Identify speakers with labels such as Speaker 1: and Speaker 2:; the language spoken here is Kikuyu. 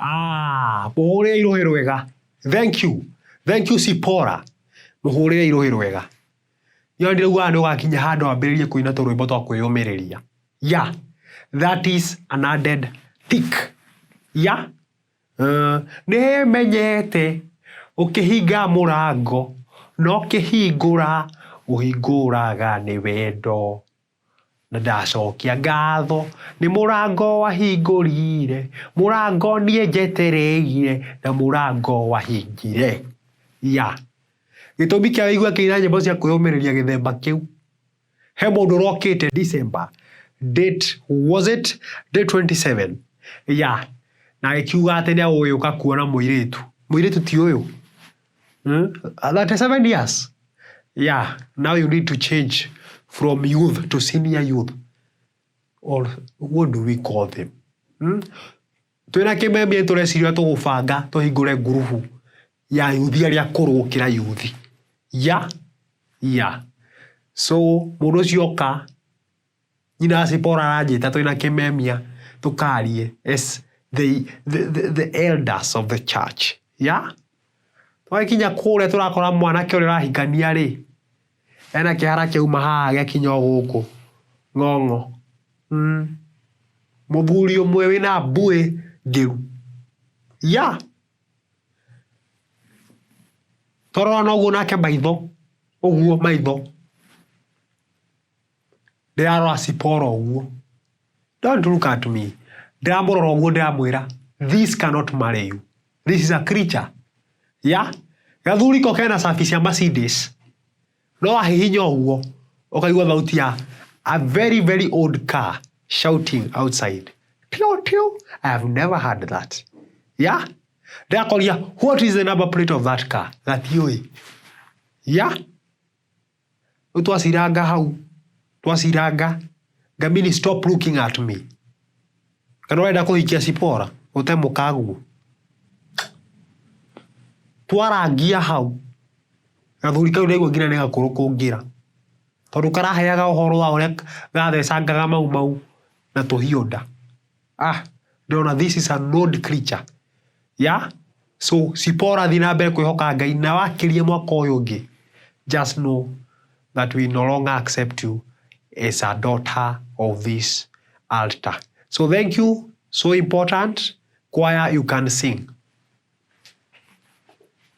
Speaker 1: Ah, mũhũrĩre irũhĩ rwega. Thank you. Thank you Sipora. Mũhũrĩre irũhĩ rwega. Yo ndĩraugaga nĩ ũgakinya handũ wambĩrĩrie kũina tũrwĩmbo twa kwĩyũmĩrĩria. Yeah. That is an added tick. Yeah. Nĩ menyete ũkĩhinga mũrango no kĩhingũra ũhingũraga nĩ wendo. Na ndacokia ngatho nĩ mũrango wahingũrire, mũrango niĩ njetereire na mũrango wahingire. Yeah. Gĩtũmi kĩa wĩigue akĩina nyĩmbo cia kwĩyũmĩrĩria gĩthemba kĩu, he mũndũ ũrokĩte December, date was it date 27 yeah, na agĩkiuga atĩ nĩ agũgĩũka kuona mũirĩtu. Mũirĩtu ti ũyũ. 37 years. Yeah, now you need to change from youth to senior youth. Or what do we call them? Hmm? Twĩna kĩmemia tũreciria tũgũbanga tũhingũre ngurubu ya yuthi arĩa akũrũ gũkĩra yuthi. Ya ya. So mũndũ ũcio oka nyina Zipporah aranjĩta twĩna kĩmemia tũkarie as the elders of the church. Ya. Twakinya kũrĩa tũrakora mwanake ũrĩa ũrahikania rĩ, ena kĩhara kĩauma haha gĩakinya o gũkũ ng'ong'o. Mũthuri ũmwe wĩna mbuĩ ngĩru. Ya! Twarorana ũguo nake maitho, ũguo maitho. Ndĩrarora Sipora ũguo. Don't look at me. Ndĩramũrora ũguo ndĩramwĩra, this cannot marry you. This is a creature. Yeah? Gathuri ko kena cabi cia Mercedes. No wahihinya ũguo, ũkaigua thauti ya a very very old car shouting outside. Tio tio. I have never heard that. Yeah? Ndĩrakoria, what is the number plate of that car? Gatiũĩ. Yeah? Rĩu twaciranga hau, twaciranga, ngamini stop looking at me. Kana ũrenda kũhikia Sipora, ũte mũkaguo. Twarangia hau, gathuri kau ndaigua nginya nĩ gakũrũ kũngĩra. Tondũ karaheaga ũhoro wa ũrĩa gathecangaga mau mau na tũhiũ nda. Ah, ndĩrona this is an old creature. Yeah? So, Sipora thiĩ na mbere kwĩhoka Ngai na wakĩria mwaka ũyũ ũngĩ. Just know that we no longer accept you as a daughter of this altar. So thank you. So important. Choir, you can sing.